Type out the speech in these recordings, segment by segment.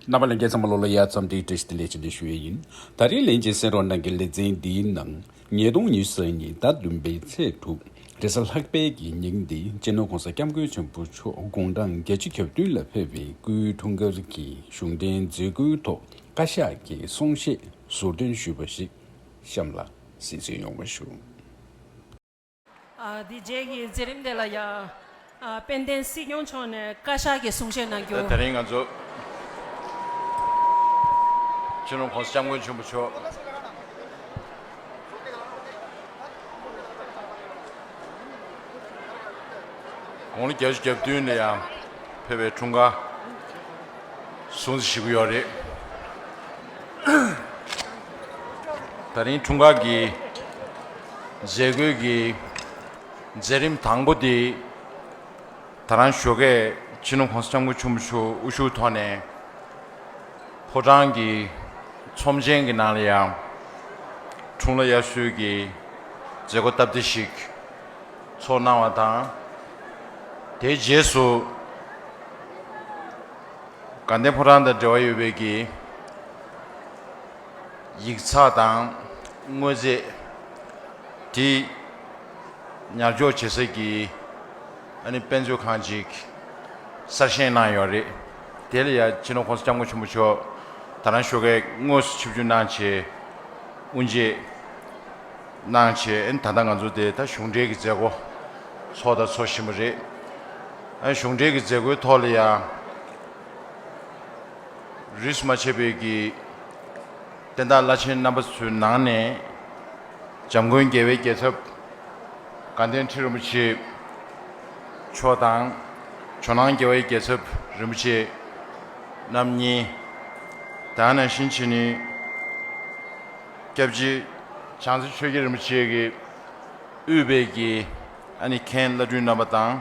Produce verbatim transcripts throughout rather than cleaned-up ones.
རྣམ་པ་ལྷན་རྒྱས་ཚང་མ་ལོ་ལ་ཡ་འཚམས་འདྲི་བཀྲ་ཤིས་བདེ་ལེགས་ཆེད་དུ་ཞུ་ཡས་ཡིན། ད་རིང་ལྷན་རྒྱས་གསན་རོགས་གནང་གི་ལེ་ཚན་འདིའི་ནང་ཉིས་སྟོང་ཉི་ཤུ་རྩ་གཉིས་ཟླ་བདུན་པའི་ཚེས་དྲུག་རེས་གཟའ་ལྷག་པའི་གི་ཉིན་འདི་སྤྱི་ནོར་༸གོང་ས་༸སྐྱབས་མགོན་ཆེན་པོ་མཆོག་དགུང་གྲངས་བརྒྱད་ཅུ་གྱ་བདུན་ལ་ཕེབས་པའི་སྐུའི་འཁྲུངས་སྐར་གྱི་གཞུང་འབྲེལ་མཛད་སྒོའི་ཐོག་བཀའ་ཤག་གི་གསུང་བཤད་ཟུར་འདོན་ཞུས་པ་ཞིག་གཤམ་ལ་གསན་གཟིགས་ཡོང་བ་ཞུ། ཨ། འདི་རྗེས་ཀྱི་མཛད་རིམ་དེ་ལ་ཡང་། ཨ། དཔལ་ལྡན་སྲིད་སྐྱོང་མཆོག་ནས་བཀའ་ཤག་གི་གསུང་བཤད་གནང་རྒྱུ། དེ་རིང་ང་ཚོ་སྤྱི་ནོར་༸གོང་ས་༸སྐྱབས་མགོན་ཆེན་པོ་མཆོག་དགུང་ལོ་བརྒྱད་ཅུ་གྱ་བདུན་ལ་ཡང་ཕེབས་པའི་འཁྲུངས་སྐར་སྲུང་བརྩི་ཞུ་གི་ཡོད་རེད། ད་རིང་འཁྲུངས་སྐར་གྱི་མཛད་སྒོའི་གི་མཛད་རིམ་དང་པོ་དེ། ད་རང་ཞོགས་ཀས་སྤྱི་ནོར་༸གོང་ས་༸སྐྱབས་མགོན་ཆེན་པོ་མཆོག་དབུ་བཞུགས་ཐོག་ནས་ཕོ་བྲང་གི་ཚོམས་ཆེན་གྱི་ནང་ལ་ཡང་འཁྲུངས་ལྷ་དབྱར་གསོལ་གྱི་མཛད་སྒོ་སྟབས་བདེ་ཞིག་ཚོགས་གནང་བ་དང་། དེའི་རྗེས་སུ་དགའ་ལྡན་ཕོ་བྲང་དང་འབྲེལ་བ་ཡོད་པའི་གི་ཡིག་ཚགས་དང་དངོས་རྫས་དེ་ཉར་འཇོག་བྱེད་ས་གི་ཨ་ནི་དཔེ་མཛོད་ཁང་ཅིག་གསར་བཞེངས་གནང་ཡོད་རེད། དེ་ལ་ཡང་སྤྱི་ནོར་༸གོང་ས་༸སྐྱབས་མགོན་ཆེན་པོ་མཆོག་ད་རང་ཞོགས་ཀས་དངོས་སུ་ཆིབས་བསྒྱུར་གནང་བྱས་དབུ་འབྱེད་གནང་བྱས། ཨ་ནི་ད་ལྟ་ང་ཚོ་དེ་ད་གཞུང་འབྲེལ་གྱི་མཛད་སྒོ་ཚོགས་དང་ཚོགས་བཞིན་པ་རེད། ཨ་ནི་གཞུང་འབྲེལ་གྱི་མཛད་སྒོའི་ཐོག་ལ་ཡང་རིས་མ་ཆད་པའི་གི་བསྟན་བདག་བླ་ཆེན་རྣམ་པ་ཚོའི་ནང་ནས་འཇམ་མགོན་རྒྱལ་བའི་རྒྱལ་ཚབ་དགའ་ལྡན་ཁྲི་རིན་པོ་ཆེ་མཆོག་དང་། ཇོ་ནང་རྒྱལ་བའི་རྒྱལ་ཚབ་རིན་པོ་ཆེ་རྣམ་གཉིས། ད་ནང་བཞིན་བྱས་ནས་སྐྱབས་རྗེ་བྱང་རྩེ་ཆོས་རྒྱལ་རིན་པོ་ཆེ་གིས་དབུས་པའི་གི་ཨ་ནི་མཁན་བླ་སྤྲུལ་རྣམ་པ་དང་།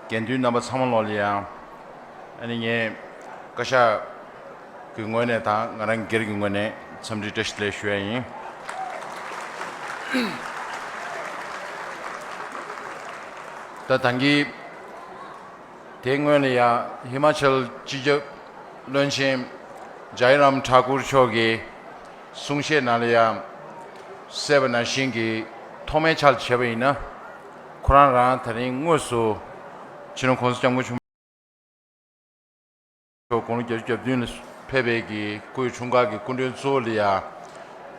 དགེ་འདུན་རྣམ་པ་ཚང་མ་ལོག་ལ་ཡང་ཨ་ནི་ངས་བཀའ་ཤག་གི་ངོས་ནས་དང་ང་རང་སྒེར་གྱི་ངོས་ནས་འཚམས་འདྲི་བཀྲ་ཤིས་བདེ་ལེགས་ཞུ་ཡ་ཡིན། ད་ད་གིན་དེའི་སྔོན་ལ་ཡང་ཧི་མ་ཅལ་སྤྱི་ཁྱབ་བློན་ཆེན་ཇའི་རམ་ཐཱ་ཀུར་མཆོག་གི་གསུང་བཤད་ནང་ལ་ཡང་གསལ་བ་ནང་བཞིན་གྱི་ཐོག་མའི་ཆར་བྱས་པ་ཡིན་ན། ཁོ་རང་རང་ད་རིང་དངོས་སུ་སྤྱི་ནོར་༸གོང་ས་༸སྐྱབས་མགོན་ཆེན་པོ་མཆོག་དགུང་ལོ་བརྒྱད་ཅུ་གྱ་བདུན་ལ་ཕེབས་པའི་གི་སྐུའི་འཁྲུངས་སྐར་གྱི་སྐུ་མགྲོན་གཙོ་བོ་ལ་ཡང་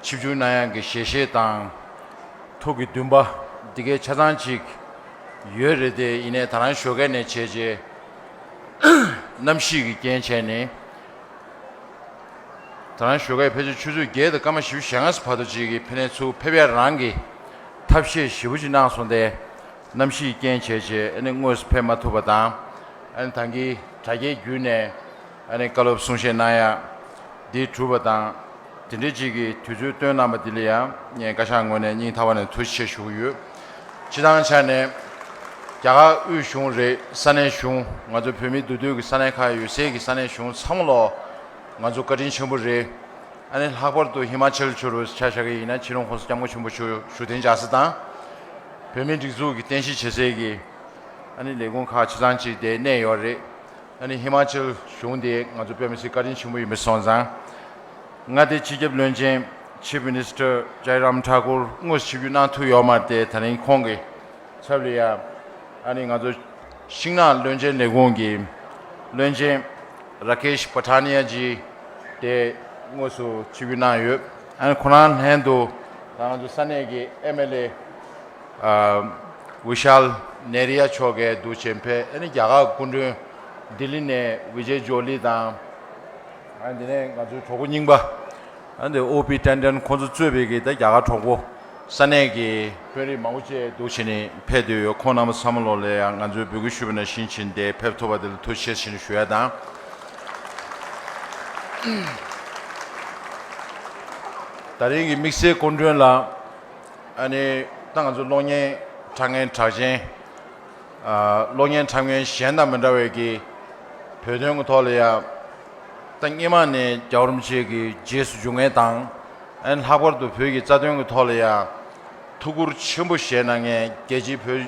ཆིབས་བསྒྱུར་གནང་ཡག་གི་ཞལ་བཞེས་དང་ཐུགས་ཀྱི་འདུན་པ་འདི་གའི་ཆ་ཚང་ཅིག་ཡོད་རེད་དེ། ཡིན་ནའི་ད་རང་ཞོགས་ཀས་ནས་བྱས་རྗེས་གནམ་གཤིས་ཀྱི་རྐྱེན་བྱས་ནས། ད་རང་ཞོགས་ཀས་ཕལ་ཆེར་ཆུ་ཚོད་བརྒྱད་དང་སྐར་མ་བཞི་བཅུ་ཞེ་ལྔ་ཙམ་བར་དུ་ཅིག་གི་ཕེབས་ནས་ཚུར་ཕེབས་ཡ་རང་གི་ཐབས་ཤེས་ཞེ་པོ་ཅིག་གནང་སོང་སྟེ། གནམ་གཤིས་རྐྱེན་བྱས་བྱས་ཨ་ནི་དངོས་སུ་ཕེབས་མ་ཐུབ་པ་དང་། ཨ་ནི་ད་གིན་དྲ་རྒྱའི་བརྒྱུད་ནས་ཨ་ནི་བཀའ་སློབ་གསུང་བཤད་གནང་ཡ་འདི་གྲུབ་པ་དང་། དེ་འདྲའི་ཅིག་གི་དུས་ཚོད་བཏོན་གནང་བ་འདི་ལ་ཡང་ངས་བཀའ་ཤག་ངོས་ནས་སྙིང་ཐག་པ་ནས་ཐུགས་རྗེ་ཆེ་ཞུ་གི་ཡོད། སྤྱི་བཏང་ཆ་ནས་རྒྱ་གར་དབུས་གཞུང་རེད། ས་གནས་གཞུང་། ང་ཚོ་བོད་མི་འདུས་སྡོད་ཀྱི་ས་གནས་ཁག་ཡོད་སའི་གི་ས་གནས་གཞུང་ཚང་མ་ལོ་ང་ཚོ་བཀའ་དྲིན་ཆེན་པོ་རེད། ཨ་ནི་ལྷག་པར་དུ་ཧི་མ་ཅལ་ཆོས་རུ་ཆ་བཞག་གི་ཡིན་ན་སྤྱི་ནོར་༸གོང་ས་༸སྐྱབས་མགོན་ཆེན་པོ་མཆོག་བཞུགས་གདན་འཇགས་ས་དང་། བོད་མིའི་སྒྲིག་འཛུགས་ཀྱི་རྟེན་གཞི་བྱེད་སའི་གི་ཨ་ནི་ལས་ཁུངས་ཁག་ཆ་ཚང་ཅིག་དེ་གནས་ཡོད་རེད། ཨ་ནི་ཧི་མ་ཅལ་གཞུང་དེ་ང་ཚོ་དཔེ་མི་སྲིད་བཀའ་དྲིན་ཆེན་པོ་ཡིན་པ་སོང་ཙང་། མངའ་སྡེའི་སྤྱི་ཁྱབ་བློན་ཆེན་Chief Minister ཇའི་རམ་ཐཱ་ཀུར་དངོས་སུ་ཆིབས་བསྒྱུར་གནང་ཐུབ་ཡོད་མ་རེད་དེ། ད་རིང་ཁོང་གི་ཚབ་ལ་ཡ་ཨ་ནི་ང་ཚོ་ཤིང་ནགས་བློན་ཆེན་ལས་ཁུངས་ཀྱི་བློན་ཆེན་ར་ཀེཤ་པ་ཐཱ་ནི་ཡ་ཇི་དེ་དངོས་སུ་ཆིབས་བསྒྱུར་གནང་ཡོད། ཨ་ནི་ཁོ་རང་ལྷན་དུ་ད་ང་ཚོ་ས་གནས་ཀྱི་ཨེམ་ཨེལ་ཨེ་ཨ་ཝི་ཤཱལ་ནེ་རི་ཡ་མཆོག་གིས་འདུག་བྱས་ཕེབས། ཨ་ནི་རྒྱ་གར་སྐུ་མགྲོན་ལྡི་ལི་ནས་ཝི་ཇེ་ཇོ་ལི་དང་། ཨ་ནི་དེ་ནས་ང་ཚོའི་གྲོགས་པོ་རྙིང་པ་ཨ་ནི་ཨོ་པི་ཏན་ཏན་ཁོང་ཚོ་གཙོས་པའི་གི་ད་རྒྱ་གར་གྲོགས་པོ་ས་གནས་ཀྱི་དཔོན་རིགས་མང་པོ་བཅས་འདུག་བྱས་ནས་ཕེབས་བསྡད་ཡོད། ཁོང་རྣམ་པ་ཚང་མ་ལོ་ལ་ཡང་ང་ཚོས་འབོད་སྐུལ་ཞུས་པ་ནང་བཞིན་བྱས་ནས་དེ་ཕེབས་ཐུབ་པ་དེ་ལ་ཐུགས་རྗེ་ཆེ་ཞུ་ཡ་དང་། ད་རིང་གི་དམིགས་བསལ་སྐུ་མགྲོན་ལ་ཨ་ནི་ད་ང་ཚོ་གློག་བརྙན་ཁྲ་ངན་གྲགས་ཅན། ཨ། གློག་བརྙན་འཁྲབ་མཁན་གཞན་དང་མི་འདྲ་བའི་གི་བོད་དོན་གྱི་ཐོག་ལ་ཡང་ད་སྔོན་མ་ནས་རྒྱལ་བ་རིན་པོ་ཆེ་གི་རྗེས་སུ་འཇུག་མཁན་དང་། ཨ་ནི་ལྷག་པར་དུ་བོད་ཀྱི་རྩ་དོན་གྱི་ཐོག་ལ་ཡང་ཐུགས་ཁུར་ཆེན་པོ་བཞེས་གནང་མཁན་རྒྱལ་སྤྱིའི་བོད་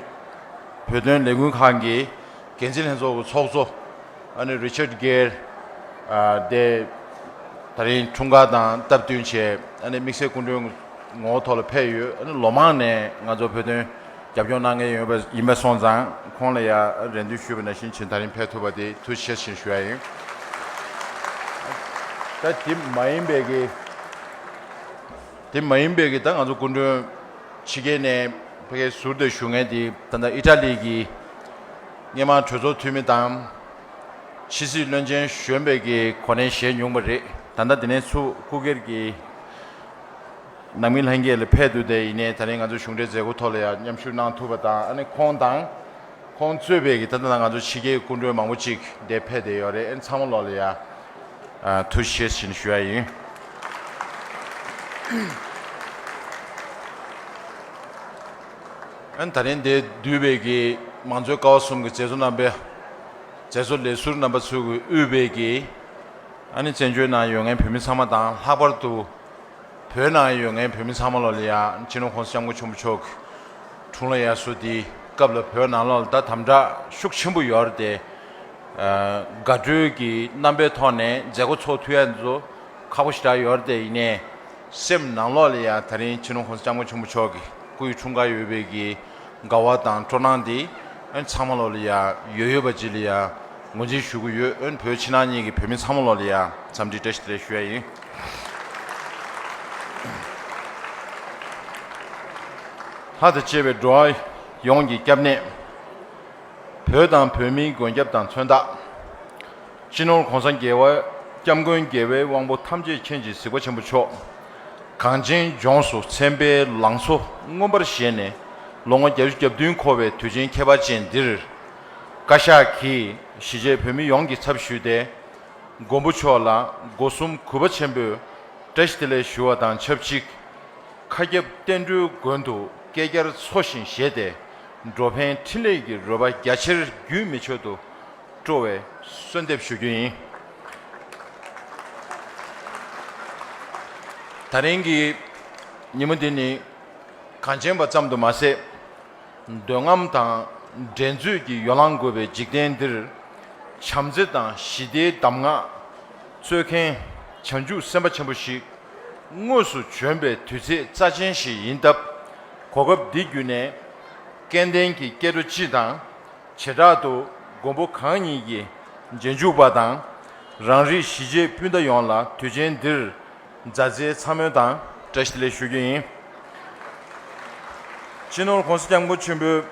བོད་དོན་ལས་འགུལ་ཁང་གི་འགན་འཛིན་ལྷན་ཚོགས་ཀྱི་ཚོགས་གཙོ་ཨ་ནི་རི་ཆར་གྷེར། ཨ་དེ་ད་རིང་འཁྲུངས་སྐར་དང་སྟབས་བསྟུན་བྱས། ཨ་ནི་དམིགས་བསལ་སྐུ་མགྲོན་ངོ་བོ་ཐོག་ལ་ཕེབས་ཡོད། ཨ་ནི་ལོ་མང་ནས་ང་ཚོ་བོད་དོན་རྒྱབ་སྐྱོར་གནང་མཁན་ཡོད་པ་ཡིན་པ་སོང་ཙང་། ཁོང་ལ་ཡང་རེ་འདུན་ཞུས་པ་ནང་བཞིན་ཕྱིན་ད་རིང་ཕེབས་ཐུབ་པ་དེ་ཐུགས་རྗེ་ཆེ་ཞེས་ཞུ་ཡ་ཡིན། ད་དེ་མ་ཡིན་པའི་གི་དེ་མ་ཡིན་པའི་གི་ད་ང་ཚོ་སྐུ་མགྲོན་ཕྱི་རྒྱལ་ནས་ཕ་གིར་ཟུར་དུ་བཞུགས་མཁན་དེ་ད་ལྟ་ཨི་ཊ་ལི་གི་སྔོན་མ་གྲོས་ཚོགས་འཐུས་མི་དང་། ཕྱི་སྲིད་བློན་ཆེན་གཞོན་པའི་གི་གོ་གནས་བཞེས་མྱོང་བ་རེད། ད་ལྟ་དེ་ནས་ཚུར་སྐུ་སྒེར་གྱི་ནང་མི་ལྷན་རྒྱས་ལ་ཕེབས་འདུག་དེ་ཡིན་ནའི་ད་རིང་ང་ཚོ་གཞུང་འབྲེལ་མཛད་སྒོ་ཐོག་ལ་ཡང་མཉམ་ཞུགས་གནང་ཐུབ་པ་དང་། ཨ་ནི་ཁོང་དང་ཁོང་གཙོས་པའི་གི་ད་ལྟ་ང་ཚོ་ཕྱི་རྒྱལ་སྐུ་མགྲོན་མང་པོ་ཅིག་འདིར་ཕེབས་བསྡད་ཡོད་རེད། ཨ་ནི་ཚང་མ་ལོག་ལ་ཡང་ཨ་ཐུགས་རྗེ་ཆེ་ཞུ་ཡ་ཡིན། ཨ་ནི་ད་རིང་འདིར་འདུས་པའི་གི་མང་གཙོའི་ཀ་བ་གསུམ་གྱི་མཛད་གཙོ་རྣམ་པ། མཛད་གཙོ་ལས་ཟུར་རྣམ་པ་ཚོས་དབུས་པའི་གི་ཨ་ནི་བཙན་བྱོལ་ནང་ཡོད་མཁན་བོད་མི་ཚང་མ་དང་། ལྷག་པར་དུ་བོད་ནང་ཡོད་མཁན་བོད་མི་ཚང་མ་ལོག་ལ་ཡང་སྤྱི་ནོར་༸གོང་ས་༸སྐྱབས་མགོན་ཆེན་པོ་མཆོག་གི་འཁྲུངས་ལྷ་དབྱར་གསོལ་འདིའི་སྐབས་ལ་བོད་ནང་ལོགས་ལ་ད་དམ་དྲག་ཤུགས་ཆེན་པོ་ཡོད་རེད་དེ། ཨ་དགའ་སྤྲོའི་གི་རྣམ་པའི་ཐོག་ནས་མཛད་སྒོ་ཚོགས་ཐུབ་ཡ་འདི་ཚོ་ཁག་པོ་ཞེ་དྲག་ཡོད་རེད་དེ། ཡིན་ནའི་སེམས་ནང་ལོགས་ལ་ཡང་ད་རིང་སྤྱི་ནོར་༸གོང་ས་༸སྐྱབས་མགོན་ཆེན་པོ་མཆོག་གི་སྐུ་ཡི་འཁྲུངས་སྐར་ཡོད་པའི་གི་དགའ་བ་དང་སྤྲོ་སྣང་འདི་ཨ་ནི་ཚང་མ་ལོག་ལ་ཡང་ཡོད་ཡོད་པ་ཅིག་ལ་ཡང་ངོས་འཛིན་ཞུ་གི་ཡོད། ཨ་ནི་བོད་ཕྱི་ནང་གཉིས་ཀྱི་བོད་མི་ཚང་མ་ལོག་ལ་ཡང་འཚམས་འདྲི་བཀྲ་ཤིས་བདེ་ལེགས་ཞུ་ཡ་ཡིན། ལྷ་དང་བཅས་པའི་འགྲོ་བ་ཡོངས་ཀྱི་སྐྱབས་གནས། བོད་དང་བོད་མིའི་མགོན་སྐྱབས་དང་མཚོན་རྟགས། སྤྱི་ནོར་༸གོང་ས་༸རྒྱལ་བ་༸སྐྱབས་མགོན་རྒྱལ་བའི་དབང་པོ་ཐམས་ཅད་མཁྱེན་ཅིང་གཟིགས་པ་ཆེན་པོ་མཆོག་གངས་ཅན་ལྗོངས་སུ་མཚན་དཔེའི་ལང་ཚོ་མངོན་པར་བཞད་ནས། ལོ་ངོ་བརྒྱད་ཅུ་གྱ་བདུན་འཁོར་བའི་དུས་ཆེན་ཁྱད་པར་ཅན་འདིར། བཀའ་ཤག་གིས་གཞིས་བྱེས་བོད་མི་ཡོངས་ཀྱི་ཚབ་ཞུས་ཏེ། མགོན་པོ་མཆོག་ལ་སྒོ་གསུམ་གུས་པ་ཆེན་པོས་བཀྲ་ཤིས་བདེ་ལེགས་ཞུ་བ་དང་ཆབས་ཅིག། མཁའ་ཁྱབ་བསྟན་འགྲོའི་མགོན་དུ་བསྐལ་བརྒྱར་འཚོ་ཞིང་གཞེས་ཏེ། འགྲོ་ཕན་འཕྲིན་ལས་ཀྱི་རོལ་པ་རྒྱ་ཆེར་རྒྱུན་མི་ཆད་དུ་དཀྲོལ་བའི་གསོལ་འདེབས་ཞུ་རྒྱུ་ཡིན། ད་རིང་གི་ཉིན་མོ་འདི་ནི་གངས་ཅན་པ་ཙམ་དུ་མ་ཟད། འདོད་རྔམ་དང་འགྲན་རྩོད་ཀྱི་ཡོ་ལང་འགོས་པའི་འཇིག་རྟེན་འདིར། བྱམས་བརྩེ་དང་ཞི་བདེའི་གདམས་ངག་སྩོལ་མཁན་བྱང་ཆུབ་སེམས་དཔའ་ཆེན་པོ་ཞིག་དངོས་སུ་བྱོན་པའི་དུས་ཚེས་རྩ་ཆེན་ཞིག་ཡིན་སྟབས། གོ་སྐབས་འདི་བརྒྱུད་ནས་སྐལ་ལྡན་གྱི་སྐྱེ་འགྲོ་སྤྱི་དང་། བྱེ་བྲག་ཏུ་མགོན་པོ་གང་ཉིད་ཀྱི་རྗེས་འཇུག་པ་དང་། རང་རིགས་གཞིས་བྱེས་སྤུན་ཟླ་ཡོངས་ལ་དུས་ཆེན་འདིར་མཛའ་བརྩེའི་འཚམས་འདྲི་དང་བཀྲ་ཤིས་བདེ་ལེགས་ཞུ་རྒྱུ་ཡིན། སྤྱི་ནོར་༸གོང་ས་༸སྐྱབས་མགོན་ཆེན་པོའི་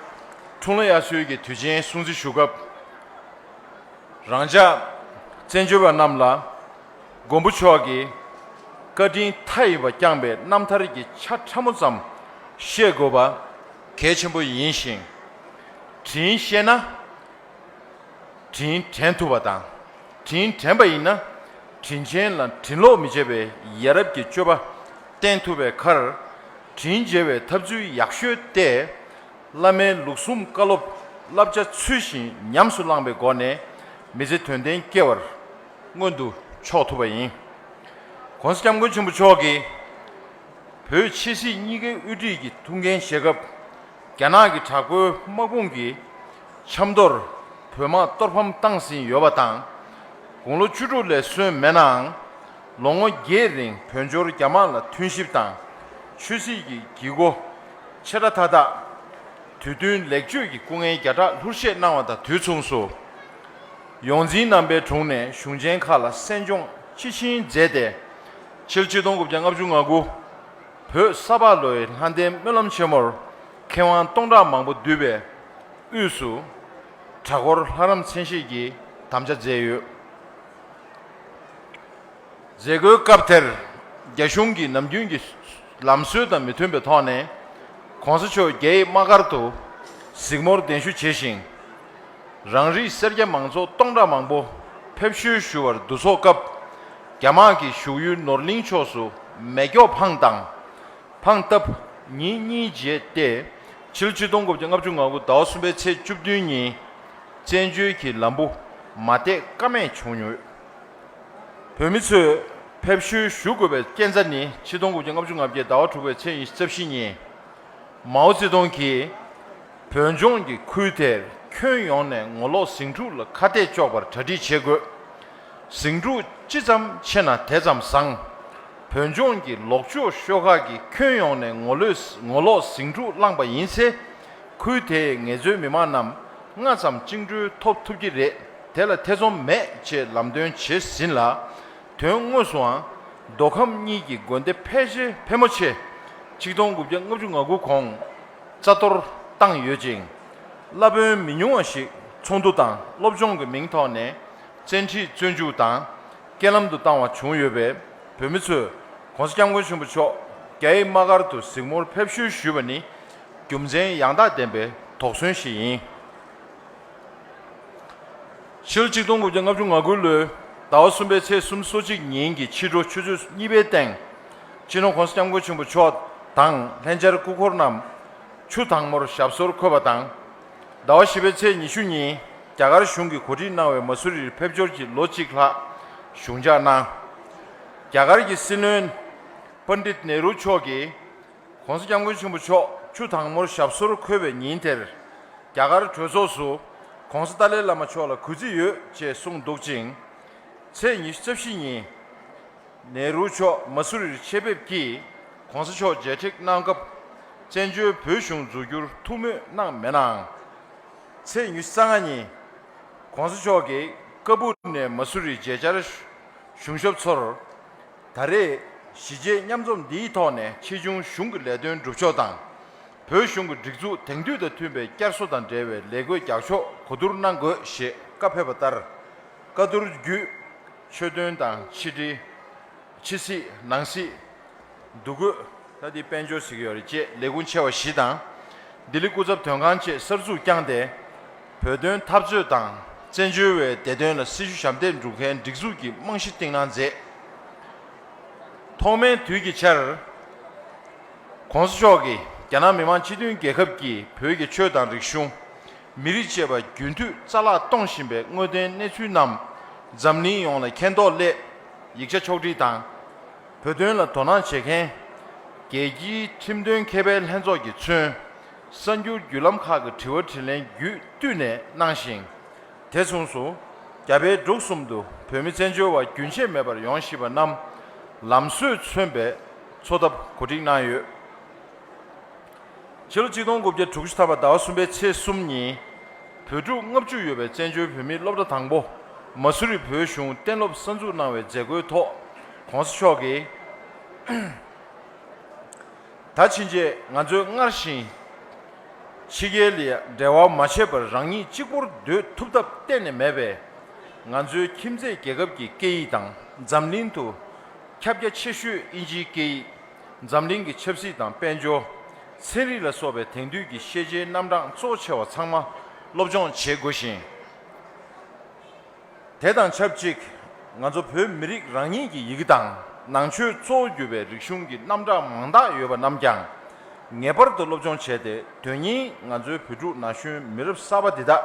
འཁྲུངས་ལྷ་དབྱར་གསོལ་གྱི་དུས་ཆེན་སྲུང་བརྩི་ཞུ་སྐབས། རང་ཅག་བཙན་བྱོལ་བ་རྣམས་ལ་མགོན་པོ་མཆོག་གིས་བཀའ་དྲིན་མཐའ་ཡས་པ་བསྐྱངས་པའི་རྣམ་ཐར་གྱི་ཆ་ཕྲ་མོ་ཙམ་ཤེས་དགོས་པ་གལ་ཆེན་པོ་ཡིན་ཞིང་། དྲིན་ཤེས་ན། དྲིན་དྲན་ཐུབ་པ་དང་། དྲིན་དྲན་པ་ཡིན་ན། དྲིན་ཆེན་ལ་དྲིན་ལོག་མི་བྱེད་པའི་ཡ་རབས་ཀྱི་སྤྱོད་པ་བསྟེན་ཐུབ་པའི་ཁར། དྲིན་འཇལ་བའི་ཐབས་ཚུལ་ཡག་ཤོས་ཏེ། བླ་མའི་ལུགས་ཟུང་བཀའ་སློབ་བསླབ་བྱ་ཚུལ་བཞིན་ཉམས་སུ་བླངས་པའི་སྒོ་ནས་མི་ཚེ་དོན་ལྡན་སྐྱེལ་བར་མངོན་དུ་ཕྱོགས་ཐུབ་པ་ཡིན། ༸གོང་ས་༸སྐྱབས་མགོན་ཆེན་པོ་མཆོག་གིས་བོད་ཕྱི་སྲིད་གཉིས་ཀའི་དབུ་ཁྲིད་ཀྱི་ཐུགས་འགན་བཞེས་སྐབས། རྒྱ་ནག་གི་དྲག་པོའི་དམག་དཔུང་གིས་ཆབ་མདོར་བོད་དམག་གཏོར་ཕམ་བཏང་ཟིན་ཡོད་པ་དང་། དགུང་ལོ་བཅུ་དྲུག་ལས་སོན་མེད་ནའང་། ལོ་ངོ་བརྒྱད་རིང་བོད་འབྱོར་རྒྱ་དམག་ལ་མཐུན་གཤིབ་དང་ཆོས་སྲིད་ཀྱི་བགྱིད་སྒོ་ཆེ་ཕྲ་མཐའ་དག་དུས་མཐུན་ལེགས་བཅོས་ཀྱི་སྐུ་ངལ་བརྒྱ་ཕྲག་ལྷུར་བཞེས་གནང་བ་དང་དུས་མཚུངས་སུ། ཡོངས་འཛིན་རྣམ་པའི་དྲུང་ནས་གཞུང་ཆེན་ཁག་ལ་གསན་སྦྱོང་དཔྱིས་ཕྱིན་མཛད་དེ། ཕྱི་ལོ་ཆིག་སྟོང་དགུ་བརྒྱ་ལྔ་བཅུ་ང་དགུ་བོད་ས་ཕག་ལོའི་ལྷ་ལྡན་སྨོན་ལམ་ཆེན་མོར་མཁས་དབང་སྟོང་ཕྲག་མང་པོ་འདུས་པའི་དབུས་སུ་གྲྭ་སྐོར་ལྷ་རམས་མཚན་ཞེས་ཀྱི་དམ་བཅའ་མཛད་ཡོད། མཛད་སྒོའི་སྐབས་དེར་རྒྱ་གཞུང་གིས་ནམ་རྒྱུན་གྱི་ལམ་སྲོལ་དང་མི་མཐུན་པའི་ཐོག་ནས་༸གོང་ས་མཆོག་རྒྱ་ཡི་དམག་སྒར་དུ་གཟིགས་མོར་གདན་ཞུ་བྱས་ཤིང་། རང་རིགས་སེར་སྐྱ་མང་ཚོགས་སྟོང་ཕྲག་མང་པོ་ཕེབས་བསུ་ཞུ་བར་འདུ་ཚོགས་སྐབས། རྒྱ་དམག་གིས་བཞུགས་ཡུལ་ནོར་གླིང་ཕྱོགས་སུ་མེ་སྒྱོགས་འཕངས་དང་། འཕངས་སྟབས་ཉིན་གཉིས་རྗེས་ཏེ། ཕྱི་ལོ་ཆིག་སྟོང་དགུ་བརྒྱ་ལྔ་བཅུ་ང་དགུ་ཟླ་བ་གསུམ་པའི་ཚེས་བཅུ་བདུན་ཉིན་བཙན་བྱོལ་གྱི་ལམ་བུ་མ་བདེ་ཀ་མེད་བྱུང་ཡོད། བོད་མི་ཚོས་ཕེབས་བསུ་ཞུ་དགོས་པའི་རྐྱེན་རྩ་ནི་ཆིག་སྟོང་དགུ་བརྒྱ་ལྔ་བཅུ་ང་བརྒྱད་ཟླ་བ་དྲུག་པའི་ཚེས་ཉི་ཤུ་རྩ་བཞི་ཉིན། མའོ་ཙེ་ཏུང་གིས་བོད་ལྗོངས་ཀྱི་ཁུལ་དེར་ཁྱོན་ཡོངས་ནས་ངོ་ལོག་ཟིང་འཁྲུག་ལ་ཁ་གཏད་གཅོག་པར་གྲ་སྒྲིག་བྱེད་དགོས། ཟིང་འཁྲུག་ཅི་ཙམ་ཆེ་ན་དེ་ཙམ་བཟང་། བོད་ལྗོངས་ཀྱི་ལོག་སྤྱོད་ཤོག་ཁག་གིས་ཁྱོན་ཡོངས་ནས་ངོ་ལོག་ངོ་ལོག་ཟིང་འཁྲུག་བསླངས་པ་ཡིན་ཚེ། ཁུལ་དེའི་ངལ་རྩོལ་མི་མང་རྣམས་སྔ་ཙམ་བཅིངས་འགྲོལ་ཐོབ་ཐུབ་ཀྱི་རེད། དེ་ལ་ཐེ་ཚོམ་མེད་ཅེས་ལམ་སྟོན་བྱས་ཟིན་ལ། དོན་དངོས་སུའང་མདོ་ཁམས་གཉིས་ཀྱི་དགོན་སྡེ་ཕལ་ཆེར་ཕལ་མོ་ཆེ་ཆིག་སྟོང་དགུ་བརྒྱ་ལྔ་བཅུ་ང་དགུ་གོང་རྩ་གཏོར་བཏང་ཡོད་ཅིང་། བླ་དཔོན་མི་ཉུང་བ་ཞིག་ཚོགས་འདུ་དང་སློབ་སྦྱོང་གི་མིང་ཐོག་ནས་བཙན་ཁྲིད་བཙོན་འཇུག་དང་རྐྱེན་ལམ་དུ་བཏང་བ་བྱུང་ཡོད་པས། བོད་མི་ཚོས་༸གོང་ས་༸སྐྱབས་མགོན་ཆེན་པོ་མཆོག་རྒྱ་ཡི་དམག་སྒར་དུ་གཟིགས་མོར་ཕེབས་བསུ་ཞུས་པ་ནི་རྒྱུ་མཚན་ཡང་དག་ལྡན་པའི་དོགས་ཟོན་ཞིག་ཡིན། ཕྱི་ལོ་ཆིག་སྟོང་དགུ་བརྒྱ་ལྔ་བཅུ་ང་དགུ་ལོའི་ཟླ་བ་གསུམ་པའི་ཚེས་སོ་གཅིག་ཉིན་གྱི་ཕྱི་དྲོ་ཆུ་ཚོད་གཉིས་པའི་སྟེང་། སྤྱི་ནོར་༸གོང་ས་༸སྐྱབས་མགོན་ཆེན་པོ་མཆོག་དང་ལྷན་བཅར་སྐུ་འཁོར་རྣམས་ཆུ་དྭངས་མོར་ཞབས་སོར་འཁོད་པ་དང་། ཟླ་བ་བཞི་པའི་ཚེས་ཉི་ཤུ་ཉིན་རྒྱ་གར་གཞུང་གིས་གོ་སྒྲིག་གནང་བའི་མ་སུ་རིར་ཕེབས་འབྱོར་གྱིས་ལོ་གཅིག་ལྷག་གཞུང་འཇགས་གནང་། རྒྱ་གར་གྱི་སྲིད་བློན་པཎྜིཏ་ནེ་རུ་མཆོག་གིས། ༸གོང་ས་༸སྐྱབས་མགོན་ཆེན་པོ་མཆོག་ཆུ་དྭངས་མོར་ཞབས་སོར་འཁོད་པའི་ཉིན་དེར། རྒྱ་གར་གྲོས་ཚོགས་སུ་༸གོང་ས་ཏཱ་ལའི་བླ་མ་མཆོག་ལ་གུས་བརྩི་ཡོད་ཅེས་གསུངས་འདུག་ཅིང་། ཚེས་ཉི་ཤུ་རྩ་བཞི་ཉིན། ནེ་རུ་མཆོག་མ་སུ་རིར་ཆེད་ཕེབས་ཀྱིས་༸གོང་ས་མཆོག་མཇལ་འཕྲད་གནང་སྐབས། བཙན་བྱོལ་བོད་གཞུང་འཛུགས་རྒྱུར་ཐུགས་མོས་གནང་མེད་ནའང་། ཚེས་ཉི་ཤུ་རྩ་ལྔ་ཉིན། ༸གོང་ས་མཆོག་གིས་ཀ་སྦུག་ནས་མ་སུ་རིར་མཇལ་བཅར་གཞུང་ཞབས་ཚོར། ད་རེས་གཞིས་བྱེས་མཉམ་འཛོམས་འདིའི་ཐོག་ནས་ཆེ་ཆུང་གཞུང་གི་ལས་དོན་སྒྲུབ་ཕྱོགས་དང་། བོད་གཞུང་གི་སྒྲིག་འཛུགས་དེང་དུས་དང་མཐུན་པའི་བསྐྱར་གསོ་དང་འབྲེལ་བའི་ལས་བགོས་རྒྱག་ཕྱོགས་གོ་བསྡུར་གནང་དགོས་ཞེས་བཀའ་ཕེབས་པ་ལྟར། བཀའ་བསྡུར་བརྒྱུད། ཆོས་དོན་དང་ཕྱི་དྲིལ། ཕྱི་སྲིད་ནང་སྲིད། འདུ་འགོད། ད་འདི་དཔལ་འབྱོར་ཟེར་གྱི་ཡོད་རེད་ཅེས་ལས་ཁུངས་ཆེ་བ་བཞི་དང་། ལྡི་ལི་སྐུ་ཚབ་དོན་ཁང་བཅས་གསར་འཛུགས་བསྐྱངས་ཏེ། བོད་དོན་འཐབ་རྩོད་དང་བཙན་བྱོལ་བའི་བདེ་དོན་ལ་སྲི་ཞུ་ཞབས་འདེགས་སྒྲུབ་མཁན་སྒྲིག་འཛུགས་ཀྱི་རྨང་གཞི་བཏིང་གནང་མཛད། ཐོག་མའི་དུས་ཀྱི་ཆར། ༸གོང་ས་མཆོག་གིས་རྒྱ་ནག་མི་དམངས་སྤྱི་མཐུན་རྒྱལ་ཁབ་ཀྱིས་བོད་ཀྱི་ཆོས་དང་རིག་གཞུང་། མི་རིགས་བཅས་པ་རྒྱུན་མཐུད་རྩ་བརླག་གཏོང་བཞིན་པའི་དངོས་བདེན་གནས་ཚུལ་རྣམས་འཛམ་གླིང་ཡོངས་ལ་མཁྱེན་རྟོགས་སླད། ཡིག་ཆ་ཕྱོགས་སྒྲིག་དང་། བོད་དོན་ལ་དོ་སྣང་བྱེད་མཁན། རྒྱལ་སྤྱིའི་ཁྲིམས་དོན་མཁས་པའི་ལྷན་ཚོགས་ཀྱིས་མཚོན། གསར་འགྱུར་བརྒྱུད་ལམ་ཁག་གི་དྲི་བ་དྲིས་ལན་བརྒྱུད་བཏུས་ནས་གནང་ཞིང་། དེ་མཚུངས་སུ། རྒྱ་བལ་འབྲུག་གསུམ་དུ་བོད་མི་བཙན་བྱོལ་བ་རྒྱུན་ཆད་མེད་པར་ཡོང་བཞིན་པ་རྣམས་ལམ་སྲོལ་མཚོན་པའི་འཚོ་ཐབས་གོ་སྒྲིག་གནང་ཡོད། ཕྱི་ལོ་ཆིག་སྟོང་དགུ་བརྒྱ་དྲུག་ཅུ་ཐམ་པ་ཟླ་བ་གསུམ་པའི་ཚེས་གསུམ་ཉིན། བོད་ཕྲུག་ལྔ་བཅུ་ཡོད་པའི་བཙན་བྱོལ་བོད་མིའི་སློབ་གྲྭ་དང་པོ་མ་སུ་རི་བོད་གཞུང་གཏན་སློབ་གསར་འཛུགས་གནང་བའི་མཛད་སྒོའི་ཐོག་༸གོང་ས་མཆོག་གིས། ད་ཕྱིན་ཆད་ང་ཚོས་སྔར་བཞིན་ཕྱི་རྒྱལ་ལ་འབྲེལ་བ་མ་བྱས་པར་རང་ཉིད་གཅིག་པུར་སྡོད་ཐུབ་ཐབས་གཏན་ནས་མེད་པས། ང་ཚོའི་ཁྱིམ་མཚེས་རྒྱལ་ཁབ་ཀྱི་སྐད་ཡིག་དང་འཛམ་གླིང་དུ་ཁྱབ་རྒྱ་ཆེ་ཤོས་དབྱིན་ཇིའི་སྐད་ཡིག་འཛམ་གླིང་གི་ཆབ་སྲིད་དང་དཔལ་འབྱོར། ཚན་རིག་ལ་སོགས་པའི་དེང་དུས་ཀྱི་ཤེས་བྱའི་རྣམ་གྲངས་གཙོ་ཆེ་བ་ཚང་མ་སློབ་སྦྱོང་བྱེད་དགོས་ཤིང་། དེ་དང་ཆབས་ཅིག་ང་ཚོ་བོད་མི་རིགས་རང་ཉིད་ཀྱི་ཡི་གེ་དང་ནང་ཆོས་གཙོ་བོ་གྱུར་པའི་རིག་གཞུང་གི་རྣམ་གྲངས་མང་དག་ཡོད་པ་རྣམས་ཀྱང་ངེས་པར་དུ་སློབ་སྦྱོང་བྱས་ཏེ། དོན་སྙིང་ང་ཚོའི་བོད་ཕྲུག་ན་གཞོན་མི་རབས་གསར་པ་འདི་དག་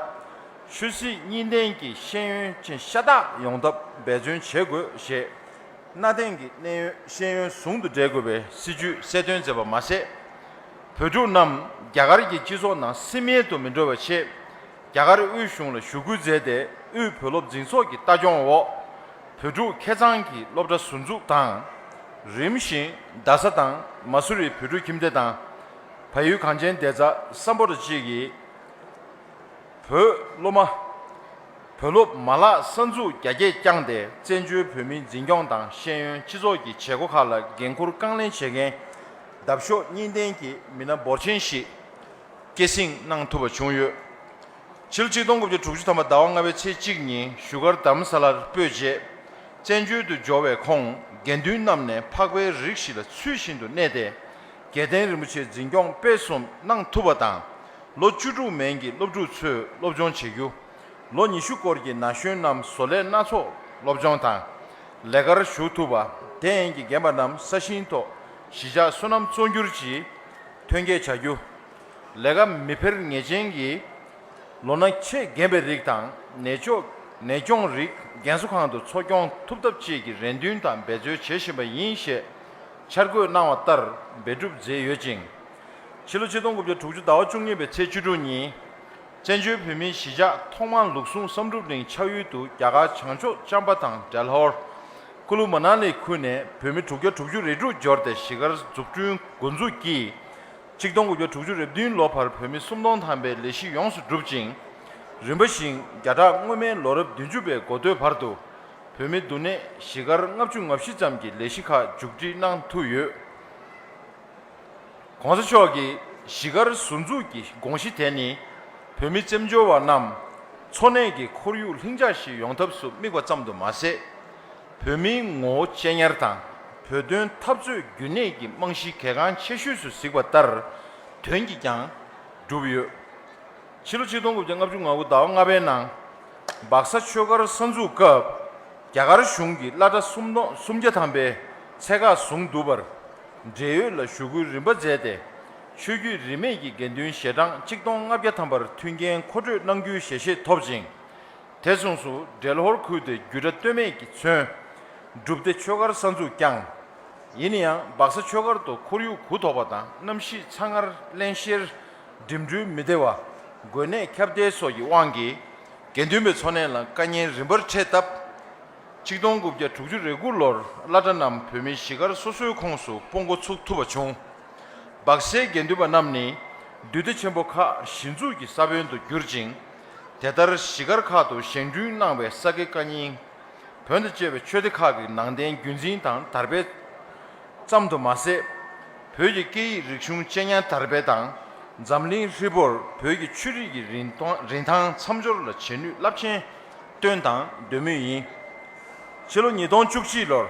ཆོས་སྲིད་གཉིས་ལྡན་གྱི་ཤེས་ཡོན་ཅན་ཤ་སྟག་ཡོང་ཐབས་འབད་བརྩོན་བྱེད་དགོས་ཞེས། གནའ་དེང་གི་གནས་ཡོན་ཤེས་ཡོན་ཟུང་དུ་འབྲེལ་དགོས་པའི་སྲིད་ཇུས་གསལ་སྟོན་མཛད་པ་མ་ཟད། བོད་ཕྲུག་རྣམས་རྒྱ་གར་གྱི་སྤྱི་ཚོགས་ནང་སིམ་མེར་དུ་མི་འགྲོ་བའི་ཆེད། རྒྱ་གར་དབུས་གཞུང་ལ་ཞུ་སྐུལ་མཛད་དེ། དབུས་བོད་སློབ་འཛིན་ཚོགས་ཀྱི་ལྟ་སྐྱོང་འོག་བོད་ཕྲུག་ཁེ་གཙང་གི་སློབ་གྲྭ་ཟུར་འཛུགས་དང་། རིམ་བཞིན་རྡ་ས་དང་མ་སུ་རི་བོད་ཕྲུག་ཁྱིམ་སྡེ་དང་། བལ་ཡུལ་གངས་ཅན་བདེ་རྩ་སམ་བྷོ་ཊ་བཅས་ཀྱི་བོད་སློབ་མ། བོད་སློབ་མ་ལག་གསར་འཛུགས་རྒྱ་སྐྱེད་བསྐྱངས་ཏེ། བཙན་བྱོལ་བོད་མིའི་འཛིན་སྐྱོང་དང་ཤེས་ཡོན། སྤྱི་ཚོགས་ཀྱི་བྱེད་སྒོ་ཁག་ལ་འགན་འཁུར་རྐང་ལེན་བྱེད་མཁན་འདབ་གཤོག་གཉིས་ལྡན་གྱི་མི་སྣ་འབོར་ཆེན་ཞིག་སྐྱེད་སྲིང་གནང་ཐུབ་པ་བྱུང་ཡོད། ཕྱི་ལོ་ཆིག་སྟོང་དགུ་བརྒྱ་དྲུག་ཅུ་ཐམ་པ་ཟླ་བ་ལྔ་པའི་ཚེས་གཅིག་ཉིན་བཞུགས་སྒར་རྡ་རམ་ས་ལར་སྤོས་རྗེས། བཙན་བྱོལ་དུ་འབྱོར་བའི་ཁོང་། དགེ་འདུན་རྣམས་ནས་འཕགས་པའི་རིགས་ཤིག་ལ་ཚུལ་བཞིན་དུ་གནས་ཏེ། རྒྱལ་བསྟན་རིན་པོ་ཆེའི་འཛིན་སྐྱོང་སྤེལ་གསུམ་གནང་ཐུབ་པ་དང་། ལོ་བཅུ་དྲུག་མན་གྱི་སློབ་ཕྲུག་ཚོས་སློབ་སྦྱོང་བྱེད་རྒྱུ། ལོ་ཉི་ཤུ་སྐོར་གྱི་ན་གཞོན་རྣམས་བཟོ་ལས་སྣ་ཚོགས་སློབ་སྦྱོང་དང་། ལས་ཀར་ཞུགས་ཐུབ་པ། དེ་ཡན་གྱི་རྒན་པ་རྣམས་ས་ཞིང་ཐོག་གཞིས་ཆགས་སོ་ནམ་གཙོ་གྱུར་གྱིས་ཐོན་སྐྱེད་བྱ་རྒྱུ། ལས་ཀ་མི་འཕེར་ངེས་ཅན་གྱི་ལོ་ན་ཆེས་རྒན་པའི་རིགས་དང་། ནད་གཅོང་ནད་སྐྱོང་རིགས་རྒན་གསོ་ཁང་དུ་འཚོ་སྐྱོང་ཐུབ་ཐབས་བཅས་ཀྱི་རེ་འདུན་དང་འབད་རྩོལ་བྱེད་བཞིན་པ་ཡིན་ཞེས་འཆར་འགོད་གནང་བ་ལྟར་འབད་སྒྲུབ་མཛད་ཡོད་ཅིང་། ཕྱི་ལོ་ཆིག་སྟོང་དགུ་བརྒྱ་དྲུག་ཅུ་ཟླ་བ་བཅུ་གཉིས་པའི་ཚེས་བཅུ་དྲུག་ཉིན། བཙན་བྱོལ་བོད་མིའི་གཞིས་ཆགས་ཐོག་མར་ལུགས་ཟུང་བསམ་གྲུབ་གླིང་ཆགས་ཡུལ་དུ་རྒྱ་གར་བྱང་ཕྱོགས་ལྕམ་པ་དང་འབྲེལ་ཧོར། ཀུ་ལུ་མ་ན་ལི་ཁུལ་ནས་བོད་མི་དྲུག་བརྒྱ་དྲུག་ཅུ་རེ་དྲུག་འབྱོར་ཏེ་གཞིས་སྒར་འཛུགས་སྐྲུན་འགོ་འཛུགས་ཀྱིས། ཆིག་སྟོང་དགུ་བརྒྱ་དྲུག་ཅུ་རེ་བདུན་ལོ་བར་བོད་མི་སུམ་སྟོང་ཐམ་པའི་ལས་གཞི་ཡོངས་སུ་གྲུབ་ཅིང་། རིམ་པ་བཞིན་བརྒྱ་ཕྲག་སྔོན་མའི་ལོ་རབས་བདུན་ཅུ་པའི་འགོ་སྟོད་བར་དུ། བོད་མི་འདུ་གནས་གཞིས་སྒར་ལྔ་བཅུ་ང་བཞི་ཙམ་གྱི་ལས་གཞི་ཁག་མཇུག་སྒྲིལ་གནང་ཐུབ་ཡོད། ༸གོང་ས་མཆོག་གིས་གཞིས་སྒར་ཟུར་འཛུགས་ཀྱི་དགོངས་གཞི་དེ་ནི། བོད་མི་བཙན་བྱོལ་བ་རྣམས་འཚོ་གནས་ཀྱི་ཁོར་ཡུག་ལྷིང་འཇགས་ཤིག་ཡོང་ཐབས་སུ་དམིགས་པ་ཙམ་དུ་མ་ཟད། བོད་མིའི་ངོ་བོ་གཅེས་ཉར་དང་བོད་དོན་འཐབ་རྩོད་རྒྱུན་གནས་ཀྱི་རྨང་གཞི་གལ་འགངས་ཆེ་ཤོས་སུ་གཟིགས་པ་ལྟར། དོན་གྱིས་ཀྱང་གྲུབ་ཡོད། ཕྱི་ལོ་ཆིག་སྟོང་དགུ་བརྒྱ་ལྔ་བཅུ་ང་དགུ་ཟླ་བ་ལྔ་པའི་ནང་། སྦག་ས་ཆོས་སྒར་གསར་འཛུགས་སྐབས། རྒྱ་གར་གཞུང་གིས་སློབ་གྲྭ་སུམ་སྟོང་སུམ་བརྒྱ་ཐམ་པའི་ཚད་བཀག་བཟུང་འདུག་པར། འབྲེལ་ཡོད་ལ་ཞུ་སྐུལ་རིམ་པ་མཛད་དེ། ཆོས་བརྒྱུད་རིས་མེད་ཀྱི་དགེ་འདུན་ཞལ་གྲངས་གཅིག་སྟོང་ལྔ་བརྒྱ་ཐམ་པར་མཐུན་རྐྱེན་མཁོ་སྤྲོད་གནང་རྒྱུའི་ཞལ་བཞེས་ཐོབ་ཅིང་། དེ་མཚུངས་སུ་འབྲེལ་ཧོར་ཁུལ་དེ་རྒྱུད་གྲྭ་སྟོད་སྨད་ཀྱིས་མཚོན། སྒྲུབ་སྡེ་ཆོས་སྒར་གསར་འཛུགས་བསྐྱངས། ཡིན་ན་ཡང་སྦག་ས་ཆོས་སྒར་དུ་ཁོར་ཡུག་གུ་དོག་པ་དང་གནམ་གཤིས་ཚ་ངར་བརླན་གཤེར། འགྲིམ་འགྲུལ་མི་བདེ་བ། འགོས་ནད་ཁྱབ་གདལ་སོགས་ཀྱི་དབང་གིས། དགེ་འདུན་པའི་འཚོ་གནས་ལ་དཀའ་ངལ་རིམ་པར་འཕྲད་སྟབས། ཆིག་སྟོང་དགུ་བརྒྱ་དྲུག་ཅུ་རེ་དགུ་ལོར་སློབ་གྲྭ་རྣམས་བོད་མིའི་གཞིས་སྒར་སོ་སོའི་ཁོངས་སུ་སྤོ་འགོ་ཚུགས་ཐུབ་པ་བྱུང་། སྦག་སའི་དགེ་འདུན་པ་རྣམས་ནི། འདུས་སྡེ་ཆེན་པོ་ཁག་གཞི་འཛུགས་ཀྱི་ས་བོན་དུ་གྱུར་ཅིང་། དེ་ལྟར་གཞིས་སྒར་ཁག་ཏུ་བཞེངས་སྐྲུན་གནང་བའི་ས་དགེ་བཀའ་རྙིང་། བོན་དང་བཅས་པའི་ཆོས་སྡེ་ཁག་གི་ནང་རྟེན་རྒྱུན་འཛིན་དང་དར་སྤེལ་ཙམ་དུ་མ་ཟད། བོད་ཀྱི་སྐད་ཡིག་རིག་གཞུང་གཅེས་ཉར་དར་སྤེལ་དང་། འཛམ་གླིང་ཧྲིལ་པོར་བོད་ཀྱི་ཆོས་རིག་གི་རིན་ཐང་རིན་ཐང་མཚམས་སྦྱོར་ལ་བྱེད་ནུས་རླབས་ཆེན་བཏོན་དང་འདོན་མུས་ཡིན། ཕྱི་ལོ་ཉིས་སྟོང་བཅུ་གཅིག་ལོར།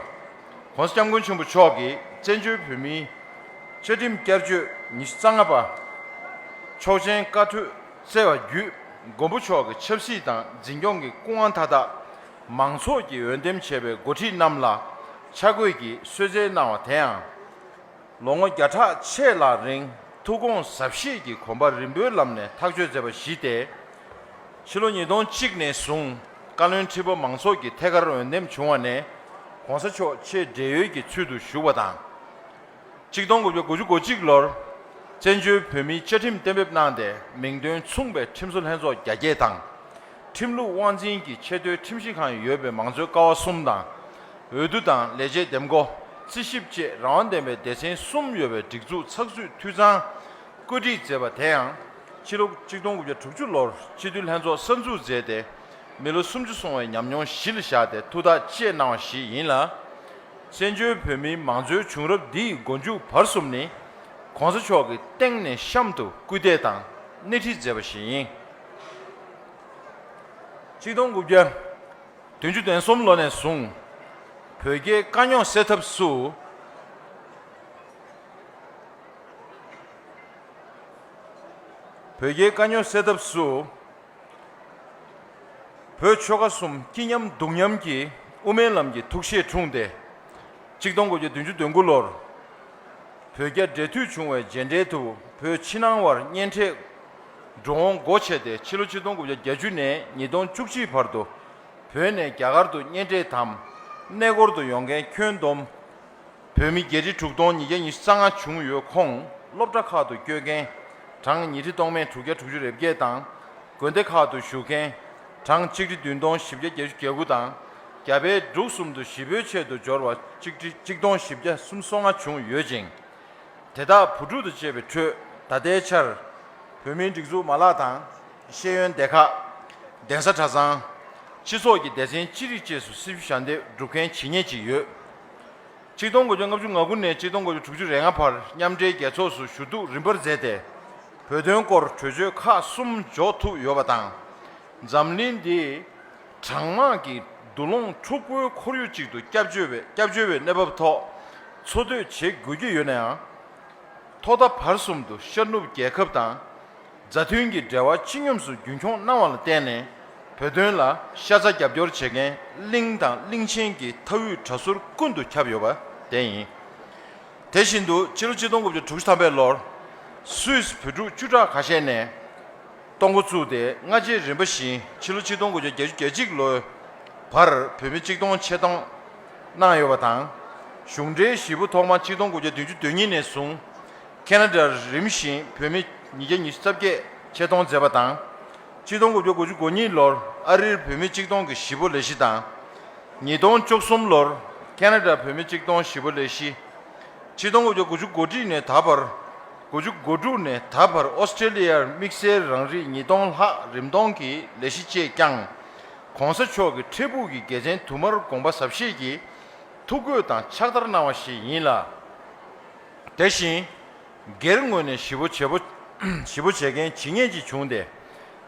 ༸གོང་ས་༸སྐྱབས་མགོན་ཆེན་པོ་མཆོག་གིས་བཙན་བྱོལ་བོད་མིའི་བཅའ་ཁྲིམས་བསྐྱར་བཅོས་ཉི་ཤུ་རྩ་ལྔ་པ། ཆོག་མཆན་བཀའ་འཁྲོལ་བསྩལ་བ་བརྒྱུད། མགོན་པོ་མཆོག་གི་ཆབ་སྲིད་དང་འཛིན་སྐྱོང་གི་སྐུ་དབང་མཐའ་དག་མང་ཚོགས་ཀྱིས་འོས་འདེམས་བྱས་པའི་འགོ་ཁྲིད་རྣམས་ལ་ཆ་བགོས་ཀྱིས་གསོལ་སྩལ་གནང་བ་དེའང་། ལོ་ངོ་བརྒྱ་ཕྲག་ཕྱེད་ལྷག་རིང་ཐུགས་དགོངས་ཟབ་བཞེས་ཀྱི་གོམ་པ་རིམ་པོའི་ལམ་ནས་ཐག་གཅོད་མཛད་པ་ཞིག་སྟེ། ཕྱི་ལོ་ཉིས་སྟོང་གཅིག་ནས་བཟུང་བཀའ་བློན་ཁྲི་པ་མང་ཚོགས་ཀྱི་ཐད་ཀར་འོས་འདེམས་བྱུང་བ་ནས། ༸གོང་ས་མཆོག་ཆེས་བགྲེས་ཡོལ་གྱི་ཚུལ་དུ་བཞུགས་པ་དང་། ཆིག་སྟོང་དགུ་བརྒྱ་དགུ་བཅུ་གོ་གཅིག་ལོར། བཙན་བྱོལ་བོད་མིའི་བཅའ་ཁྲིམས་གཏན་འབེབས་གནང་སྟེ་མིང་དོན་མཚུངས་པའི་ཁྲིམས་བཟོ་ལྷན་ཚོགས་རྒྱ་བསྐྱེད་དང་། ཁྲིམས་ལུགས་དབང་འཛིན་གྱི་ཆེས་མཐོའི་ཁྲིམས་ཞིབ་ཁང་ཡོད་པའི་མང་གཙོའི་ཀ་བ་གསུམ་དང་། འོས་བསྡུ་དང་ལས་བྱེད་འདེམས་བསྐོ། རྩིས་ཞིབ་བཅས་རང་དབང་ལྡན་པའི་སྡེ་ཚན་གསུམ་ཡོད་པའི་སྒྲིག་འཛུགས་ཚགས་ཚུད་འཐུས་ཚང་བཀོད་སྒྲིག་མཛད་པ་དེ་ཡང་། ཕྱི་ལོ་ཆིག་སྟོང་དགུ་བརྒྱ་དྲུག་ཅུ་ལོར་སྤྱི་འཐུས་ལྷན་ཚོགས་གསར་འཛུགས་མཛད་དེ། མི་ལོ་སུམ་ཅུ་སོང་བའི་ཉམས་མྱོང་གཞི་ལ་བཞག་སྟེ་ཐུགས་ཐག་བཅད་གནང་བ་ཞིག་ཡིན་ལ། བཙན་བྱོལ་བོད་མིའི་མང་གཙོའི་བྱུང་རབས་འདིའི་མགོ་མཇུག་བར་གསུམ་ནི། ༸གོང་ས་མཆོག་གིས་སྟེང་ནས་གཤམ་དུ་སྐུལ་འདེད་དང་སྣེ་ཁྲིད་མཛད་པ་ཞིག་ཡིན། ཆིག་སྟོང་དགུ་བརྒྱ་བདུན་ཅུ་དོན་གསུམ་ལོ་ནས་བཟུང་། བོད་རྒྱའི་དཀའ་རྙོག་སེལ་ཐབས་སུ། བོད་རྒྱའི་དཀའ་རྙོག་སེལ་ཐབས་སུ། བོད་ཆོལ་ཁ་གསུམ་སྐྱིད་མཉམ་སྡུག་མཉམ་གྱི་དབུ་མའི་ལམ་གྱི་ཐུགས་བཞེད་འཁྲུངས་ཏེ། ཆིག་སྟོང་དགུ་བརྒྱ་བདུན་ཅུ་དོན་དགུ་ལོར། བོད་རྒྱ་འབྲེལ་མཐུད་བྱུང་བའི་རྗེས་འབྲེལ་དུ་བོད་ཕྱི་ནང་དབར་གཉེན་འཕྲད་འགྲོ་འོང་སྒོ་ཕྱེ་སྟེ། ཕྱི་ལོ་ཆིག་སྟོང་དགུ་བརྒྱ་བརྒྱད་ཅུ་ནས་ཉིས་སྟོང་བཅུ་གཅིག་བར་དུ། བོད་ནས་རྒྱ་གར་དུ་གཉེན་འཕྲད་དམ། གནས་སྐོར་དུ་ཡོང་མཁན་ཁྱོན་བསྡོམས། བོད་མི་བརྒྱད་ཁྲི་དྲུག་སྟོང་ཉིས་བརྒྱ་ཉི་ཤུ་རྩ་ལྔ་བྱུང་ཡོད་ཁོངས། སློབ་གྲྭ་ཁག་ཏུ་བསྐྱོད་མཁན་གྲངས་ཉིས་ཁྲི་སྟོང་མེད་དྲུག་བརྒྱ་དྲུག་ཅུ་རེ་བརྒྱད་དང་། དགོན་སྡེ་ཁག་ཏུ་བཞུགས་མཁན་གྲངས་གཅིག་ཁྲི་བདུན་སྟོང་བཞི་བརྒྱ་བརྒྱད་ཅུ་གྱ་དགུ་དང་། རྒྱ་བལ་འབྲུག་གསུམ་དུ་གཞིས་སྤོས་ཆེད་དུ་འབྱོར་བ་གཅིག་ཁྲི་གཅིག་སྟོང་བཞི་བརྒྱ་སུམ་ཅུ་སོ་ལྔ་བྱུང་ཡོད་ཅིང་། དེ་དག་བུ་ཕྲུག་དང་བཅས་པའི་ཁྲོད་ད་ལྟའི་ཆར་བོད་མིའི་སྒྲིག་འཛུགས་མ་ལག་དང་། ཤེས་ཡོན་སྡེ་ཁག་གདན་ས་གྲྭ་ཚང་། སྤྱི་ཚོགས་ཀྱི་སྡེ་ཚན་ཅི་རིགས་བཅས་སུ་སྲི་ཞུ་ཞལ་འདེབས་སྒྲུབ་མཁན་ཇི་སྙེད་ཅིག་ཡོད། ཆིག་སྟོང་དགུ་བརྒྱ་ལྔ་བཅུ་ང་དགུ་ནས་ཆིག་སྟོང་དགུ་བརྒྱ་དྲུག་ཅུ་རེ་ལྔ་བར་མཉམ་འབྲེལ་རྒྱལ་ཚོགས་སུ་ཞུ་གཏུག་རིམ་པར་མཛད་དེ། བོད་དོན་སྐོར་གྲོས་ཆོད་ཁག་གསུམ་འཇོག་ཐུབ་ཡོད་པ་དང་། འཛམ་གླིང་འདིའི་གྲང་དམག་གི་འདུ་ལོང་འཁྲུག་པོའི་ཁོར་ཡུག་ཅིག་ཏུ་སྐྱབས་བཅོལ་བའི་སྐྱབས་བཅོལ་བའི་གནས་བབ་ཐོག་འཚོ་སྡོད་བྱེད་དགོས་ཀྱི་ཡོད་ན་ཡང་། ཐོག་མཐའ་བར་གསུམ་དུ་ཤར་ནུབ་རྒྱལ་ཁབ་དང་། མཛའ་མཐུན་གྱི་འབྲེལ་བ་སྤྱི་སྙོམས་སུ་རྒྱུན་འཁྱོངས་གནང་བ་ལ་བརྟེན་ནས། བོད་དོན་ལ་ཤ་ཚ་རྒྱབ་སྐྱོར་བྱེད་མཁན་གླིང་དང་གླིང་ཆེན་གྱི་མཐའ་དབུས་གྲྭ་ཟུར་ཀུན་ཏུ་ཁྱབ་ཡོད་པ་དེ་ཡིན། དེ་བཞིན་དུ་ཕྱི་ལོ་ཆིག་སྟོང་དགུ་བརྒྱ་དྲུག་ཅུ་ཐམ་པའི་ལོར། སུད་སི་བོད་ཕྲུག་བཅུ་ཕྲག་ཁ་ཤས་ནས། གཏོང་འགོ་བཙུགས་ཏེ་སྔ་རྗེས་རིམ་པ་བཞིན་ཕྱི་ལོ་ཆིག་སྟོང་དགུ་བརྒྱ་བརྒྱད་ཅུ་གྱ་གཅིག་ལོའི་བར་བོད་མི་ཆིག་སྟོང་ཆེད་གཏོང་གནང་ཡོད་པ་དང་། གཞུང་འབྲེལ་གཞིས་སྤོ་ཐོག་མ་ཆིག་སྟོང་དགུ་བརྒྱ་བདུན་ཅུ་དོན་གཉིས་ནས་བཟུང་། ཁེ་ན་ཌར་རིམ་བཞིན་བོད་མི་ཉིས་བརྒྱ་ཉི་ཤུ་རྩ་བརྒྱད་ཆེད་གཏོང་མཛད་པ་དང་། ཆིག་སྟོང་དགུ་བརྒྱ་དགུ་བཅུ་གོ་གཉིས་ལོར་ཨ་རིར་བོད་མི་གཅིག་སྟོང་གི་གཞིས་སྤོ་ལས་གཞི་དང་། ཉིས་སྟོང་བཅུ་གསུམ་ལོར་ཁེ་ན་ཌར་བོད་མི་གཅིག་སྟོང་གཞིས་སྤོ་ལས་གཞི། ཆིག་སྟོང་དགུ་བརྒྱ་དགུ་བཅུ་གོ་དྲུག་ནས་ད་བར། དགུ་བཅུ་གོ་དྲུག་ནས་ད་བར་ཨོ་སི་ཀྲེ་ལི་ཡར་དམིགས་བསལ་རང་རིགས་ཉིས་སྟོང་ལྷག་རིམ་སྟོང་གི་ལས་གཞི་བཅས་བསྐྱངས། ྋགོང་ས་མཆོག་གི་འཕྲལ་ཕུགས་ཀྱི་དགེ་མཚན་དུ་མར་དགོངས་པ་ཟབ་བཞེས་ཀྱིས་ཐུགས་བཀོད་དང་ཕྱག་བསྟར་གནང་བ་ཞིག་ཡིན་ལ། དེ་བཞིན། སྒེར་ངོས་ནས་ཞི་བོ་བྱེད་པོ། ཞི་བོ་བྱེད་མཁན་ཇི་སྙེད་ཅིག་བྱུང་སྟེ།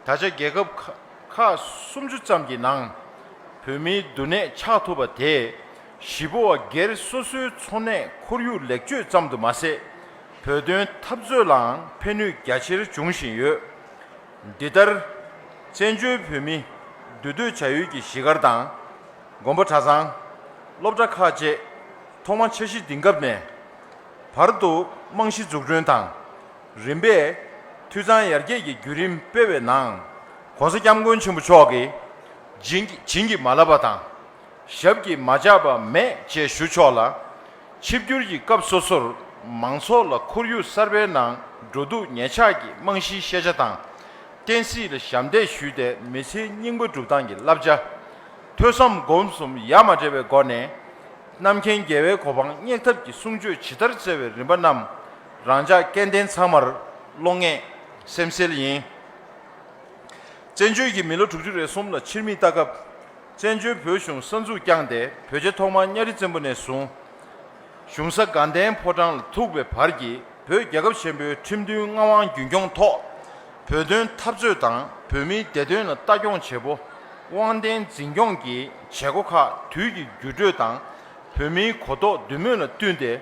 ད་ཆ་རྒྱལ་ཁབ་ཁག་ཁག་སུམ་ཅུ་ཙམ་གྱི་ནང་། བོད་མིའི་འདུ་གནས་ཆགས་ཐུབ་པ་དེས། ཞི་བོ་བ་སྒེར་སོ་སོའི་འཚོ་གནས་ཁོར་ཡུག་ལེགས་བཅོས་ཙམ་དུ་མ་ཟད། བོད་དོན་འཐབ་རྩོད་ལའང་ཕན་ནུས་རྒྱ་ཆེར་འབྱུང་བཞིན་ཡོད། འདི་ལྟར། བཙན་བྱོལ་བོད་མི་འདུས་སྡོད་བྱ་ཡུལ་གྱི་གཞིས་སྒར་དང་། དགོན་པ་གྲྭ་ཚང་། སློབ་གྲྭ་ཁག་བཅས་ཐོག་མ་འཆར་གཞི་འདིང་སྐབས་ནས་བར་དུ་རྨང་གཞི་འཛུགས་སྐྲུན་དང་། རིམ་པས་འཐུས་ཚང་ཡར་རྒྱས་ཀྱི་བརྒྱུད་རིམ་སྤེལ་བའི་ནང་། ྋགོང་ས་ྋསྐྱབས་མགོན་ཆེན་པོ་མཆོག་གིས་བྱིན་གྱིས་བྱིན་གྱིས་མ་བརླབས་པ་དང་། ཞབས་ཀྱིས་མ་བཅགས་པ་མེད་ཅེས་ཞུ་ཆོག་ལ། ཆིབས་བསྒྱུར་གྱི་སྐབས་སོ་སོར་མང་ཚོགས་ལ་ཁོར་ཡུག་གསར་པའི་ནང་འགྲོ་འདུག་ཉལ་འཆག་གི་རྨང་གཞིའི་ཤེས་བྱ་དང་། བསྟན་སྲིད་ལ་ཞབས་འདེགས་ཞུས་ཏེ་མི་ཚེའི་སྙིང་པོ་སྒྲུབ་སྟངས་ཀྱི་བསླབ་བྱ། ཐོས་བསམ་སྒོམ་གསུམ་ཡ་མ་བྲལ་བའི་སྒོ་ནས། རྣམ་མཁྱེན་རྒྱལ་བའི་གོ་འཕང་བརྙེས་ཐབས་ཀྱི་གསུང་ཆོས་ཇི་ལྟར་བསྩལ་བའི་རིམ་པ་རྣམས་རང་ཅག་སྐལ་ལྡན་ཚང་མར་བློ་ངེས་སེམས་གསལ་ཡིན། བཙན་བྱོལ་གྱི་མི་ལོ་དྲུག་ཅུ་རེ་གསུམ་ལ་ཕྱིར་མིག་ལྟ་སྐབས། བཙན་བྱོལ་བོད་གཞུང་གསར་འཛུགས་བསྐྱངས་ཏེ་བོད་རྒྱལ་ཐོག་མ་གཉའ་ཁྲི་བཙན་པོ་ནས་བཟུང་། གཞུང་ས་དགའ་ལྡན་ཕོ་བྲང་ལ་ཐུག་པའི་བར་གྱི་བོད་རྒྱལ་ཁབ་ཆེན་པོའི་ཁྲིམས་མཐུན་མངའ་དབང་རྒྱུན་སྐྱོང་ཐོག་བོད་དོན་འཐབ་རྩོད་དང་བོད་མིའི་བདེ་དོན་ལ་ལྟ་སྐྱོང་བྱེད་པོ་དབང་ལྡན་འཛིན་སྐྱོང་གི་བྱེད་སྒོ་ཁག་དུས་ཀྱི་འགྱུར་འགྲོས་དང་བོད་མིའི་གོ་རྟོགས་འདུན་མོས་ལ་བསྟུན་ཏེ།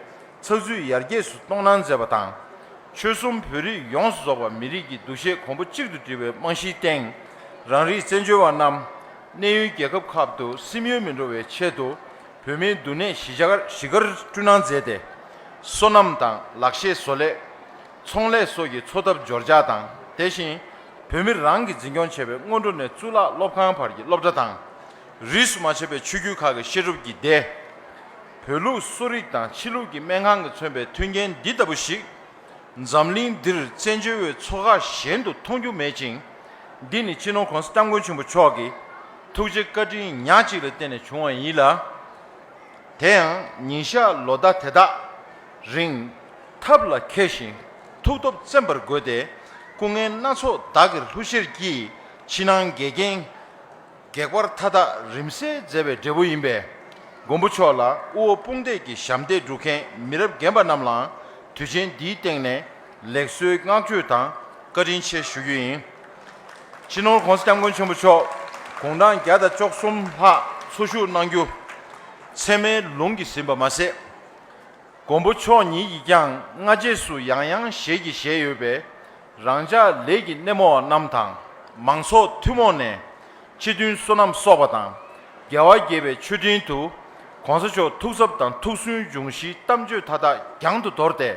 ཚགས་ཚུད་ཡར་རྒྱས་སུ་གཏོང་གནང་མཛད་པ་དང་། ཆོལ་གསུམ་བོད་རིགས་ཡོངས་སུ་རྫོགས་པ་མི་རིགས་ཀྱི་འདུ་ཤེས་གོང་བུ་གཅིག་ཏུ་བསྒྲིལ་བའི་རྨང་གཞིའི་སྟེང་། རང་རིགས་བཙན་བྱོལ་བ་རྣམས་གནས་ཡུལ་རྒྱལ་ཁབ་ཁག་ཏུ་སིམ་ཡུལ་མི་འགྲོ་བའི་ཆེད་དུ་བོད་མིའི་འདུ་གནས་གཞིས་ཆགས་གཞིས་སྒར་བསྐྲུན་གནང་མཛད་དེ། སོ་ནམ་དང་ལག་ཤེས་བཟོ་ལས། ཚོང་ལས་སོགས་ཀྱི་འཚོ་ཐབས་འབྱོར་འཇགས་དང་དེ་བཞིན་བོད་མི་རང་གིས་འཛིན་སྐྱོང་བྱས་པའི་སྔོན་འགྲོ་ནས་གཙུག་ལག་སློབ་ཁང་བར་གྱི་སློབ་གྲྭ་དང་། རིས་སུ་མ་ཆད་པའི་ཆོས་བརྒྱུད་ཁག་གི་བཤད་སྒྲུབ་ཀྱི་སྡེ། བོད་ལུགས་གསོ་རིག་དང་ཕྱི་ལུགས་ཀྱི་སྨན་ཁང་གིས་མཚོན་པའི་མཐུན་རྐྱེན་འདི་ལྟ་བུ་ཞིག་འཛམ་གླིང་འདིར་བཙན་བྱོལ་བའི་ཚོ་ཁག་གཞན་དུ་མཐོང་རྒྱུ་མེད་ཅིང་། འདི་ནི་སྤྱི་ནོར་༧གོང་ས་༧སྐྱབས་མགོན་ཆེན་པོ་མཆོག་གི་ཐུགས་རྗེ་བཀའ་དྲིན་ཉག་གཅིག་ལ་བརྟེན་ནས་བྱུང་བ་ཡིན་ལ། དེ་ཡང་ཉིན་ཞག་ལོ་ཟླ་དེ་དག་རིང་ཐབས་ལ་མཁས་ཤིང་ཐུགས་སྟོབས་བཙན་པར་དགོས་ཏེ། སྐུ་ངལ་སྣ་ཚོགས་བདག་གིར་ལྷུ་བཤེར་གྱིས་ཕྱི་ནང་འགལ་རྐྱེན་གེགས་བར་མཐའ་དག་རིམ་སེལ་མཛད་པའི་འབྲས་བུ་ཡིན་པས། མགོན་པོ་མཆོག་ལ་དབུ་འོག་དཔུང་འདེགས་ཀྱི་ཞབས་འདེགས་སྒྲུབ་མཁན་མི་རབས་རྒན་པ་རྣམས་ལའང་དུས་ཆེན་འདིའི་སྟེང་ནས་ལེགས་གསོའི་བསྔགས་བརྗོད་དང་བཀའ་དྲིན་ཆེ་ཞུ་རྒྱུ་ཡིན། སྤྱི་ནོར་༧གོང་ས་༧སྐྱབས་མགོན་ཆེན་པོ་མཆོག་དགུང་གྲངས་བརྒྱ་དང་བཅུ་གསུམ་ལྷག་འཚོ་བཞུགས་གནང་རྒྱུ་ཚད་མའི་ལུང་གིས་ཟིན་པ་མ་ཟད། མགོན་པོ་མཆོག་ཉིད་ཀྱིས་ཀྱང་སྔ་རྗེས་སུ་ཡང་ཡང་ཞལ་གྱིས་བཞེས་ཡོད་པས། རང་ཅག་ལས་ཀྱི་སྣེ་མོ་བ་རྣམས་དང་མང་ཚོགས་ཐུན་མོང་ནས་སྤྱི་མཐུན་སོ་ནམ་གསོག་པ་དང་རྒྱལ་བ་དགྱེས་པའི་མཆོད་སྤྲིན་དུ་༧གོང་ས་མཆོག་ཐུགས་འཚབ་དང་ཐུགས་སུན་འབྱུང་གཞིའི་གཏམ་བརྗོད་མཐའ་དག་རྒྱང་དུ་དོར་ཏེ།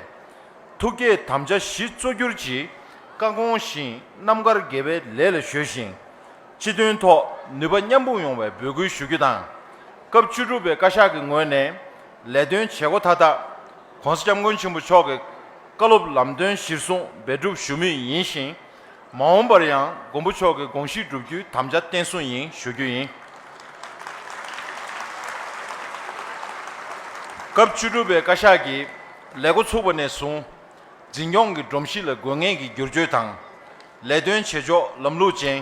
ཐུགས་བསྐྱེད་དམ་བཅའ་བཞི་གཙོ་གྱུར་གྱི་བཀའ་དགོངས་བཞིན་རྣམ་དཀར་དགེ་བའི་ལས་ལ་གཞོལ་ཞིང་། སྤྱི་དོན་ཐོག་ནུས་པ་མཉམ་སྤུངས་ཡོང་བའི་འབོད་སྐུལ་ཞུ་རྒྱུ་དང་། སྐབས་བཅུ་དྲུག་པའི་བཀའ་ཤག་གི་ངོས་ནས་ལས་དོན་བྱེད་སྒོ་མཐའ་དག་༧གོང་ས་༧སྐྱབས་མགོན་ཆེན་པོ་མཆོག་གི་བཀའ་སློབ་ལམ་སྟོན་གཞིར་བཟུང་འབད་སྒྲུབ་ཞུ་མུས་ཡིན་ཞིང་། མ་འོངས་པར་ཡང་མགོན་པོ་མཆོག་གི་དགོངས་གཞི་བསྒྲུབ་རྒྱུའི་དམ་བཅའ་བརྟན་གསུམ་ཡིན་ཞུ་རྒྱུ་ཡིན། སྐབས་བཅུ་དྲུག་པའི་བཀའ་ཤག་གིས་ལས་འགོ་ཚུགས་པ་ནས་བཟུང་། འཛིན་སྐྱོང་གི་སྒྲོམ་གཞི་ལ་དགོས་ངེས་ཀྱི་བསྒྱུར་བཅོས་དང་། ལས་དོན་བྱེད་ཕྱོགས་ལམ་ལུགས་ཅན།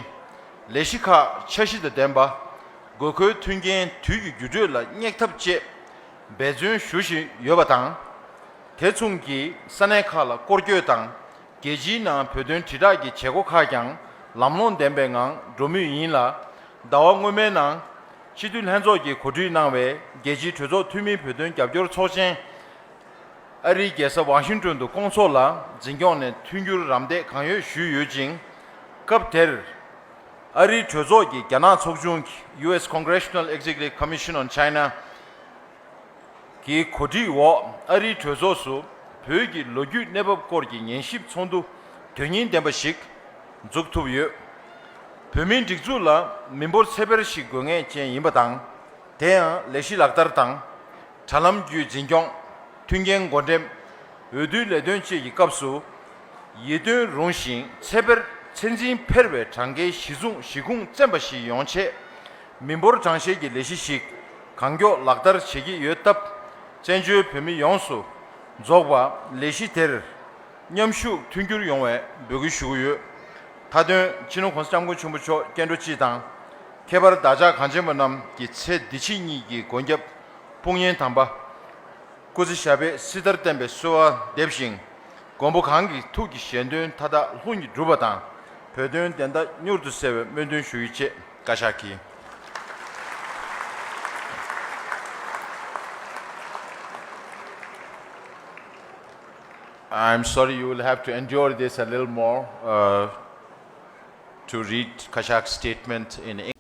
ལས་གཞི་ཁག་འཆར་གཞི་དང་ལྡན་པ། དགོས་མཁོའི་མཐུན་རྐྱེན་དུས་ཀྱི་འགྱུར་འགྲོས་ལ་སྙེག་ཐབས་བཅས་འབད་བརྩོན་ཞུ་བཞིན་ཡོད་པ་དང་། དེ་མཚུངས་ཀྱིས་ས་གནས་ཁག་ལ་སྐོར་སྐྱོད་དང་། རྒྱལ་སྤྱིའི་ནང་བོད་དོན་དྲིལ་བསྒྲགས་ཀྱི་བྱེད་སྒོ་ཁག་ཀྱང་ལམ་ལྷོང་ལྡན་པའི་ངང་འགྲོ་མུས་ཡིན་ལ། ཟླ་བ་སྔོན་མའི་ནང་། སྤྱི་འཐུས་ལྷན་ཚོགས་ཀྱིས་གོ་སྒྲིག་གནང་བའི་རྒྱལ་སྤྱིའི་གྲོས་ཚོགས་འཐུས་མིའི་བོད་དོན་རྒྱབ་སྐྱོར་ཚོགས་ཆེན། ཨ་རིའི་རྒྱལ་ས་ཝ་ཤིང་ཏོན་དུ་སྐོང་ཚོགས་ལ་འཛིན་སྐྱོང་ནས་མཐུན་འགྱུར་རམ་འདེགས་གང་ཡོད་ཞུས་ཡོད་ཅིང་། སྐབས་དེར། ཨ་རིའི་གྲོས་ཚོགས་ཀྱི་རྒྱ་ནག་ཚོགས་ཆུང་གི་ཡུ་ཨེས་Congressional Executive Commission on China གི་གོ་སྒྲིག་འོག་ཨ་རིའི་གྲོས་ཚོགས་སུ་བོད་ཀྱི་ལོ་རྒྱུས་གནས་བབ་སྐོར་གྱི་ཉན་ཞིབ་ཚོགས་འདུ་དོན་སྙིང་ལྡན་པ་ཞིག་འཛུགས་ཐུབ་ཡོད། བོད་མིའི་སྒྲིག་འཛུགས་ལ་མི་འབོར་ཚད་འཕེར་ཞིག་དགོས་ངེས་ཅན་ཡིན་པ་དང་། དེ་ཡང་ལས་གཞི་ལག་བསྟར་དང་། དྲ་ལམ་བརྒྱུད་འཛིན་སྐྱོང་། མཐུན་རྐྱེན་བགོ་འགྲེམས། འོས་བསྡུའི་ལས་དོན་བཅས་ཀྱི་སྐབས་སུ། ཡིད་རྟོན་རུང་ཞིང་ཚད་འཕེར་ ཚད་འཛིན་འཕེར་བའི་གྲངས་ཀའི་གཞི་བཟུང་གཞི་ཁུངས་བཙན་པ་ཞིག་ཡོང་ཆེད། མི་འབོར་གྲངས་བཤེར་གྱི་ལས་གཞི་ཞིག་གང་མགྱོགས་ལག་བསྟར་བྱེད་ཀྱི་ཡོད་སྟབས། བཙན་བྱོལ་བོད་མི་ཡོངས་སུ་རྫོགས་པ་ལས་གཞི་དེར་མཉམ་ཞུགས་མཐུན་འགྱུར་ཡོང་བའི་འབོད་སྐུལ་ཞུ་གི་ཡོད། མཐའ་དོན་སྤྱི་ནོར་༸གོང་ས་༸སྐྱབས་མགོན་ཆེན་པོ་མཆོག་སྐྱབས་འགྲོ་སྤྱི་དང་། ཁྱད་པར་བདག་ཅག་གངས་ཅན་པ་རྣམས་ཀྱི་ཚེ་འདི་ཕྱི་གཉིས་ཀྱི་མགོན་སྐྱབས་དཔུང་གཉེན་དམ་པ། སྐུ་ཚེ་ཞབས་པད་སྲིད་མཐར་བརྟན་པའི་གསོལ་བ་འདེབས་ཤིང་། མགོན་པོ་གང་གི་ཐུགས་ཀྱི་བཞེད་དོན་མཐའ་དག་ལྷུན་གྱིས་གྲུབ་པ་དང་། བོད་དོན་བདེན་མཐའ་མྱུར་དུ་གསལ་བའི་སྨོན་འདུན་ཞུ་ཡི་ཆེད་བཀའ་ཤག་གིས། I'm sorry, you will have to endure this a little more, uh, to read Kashak's statement in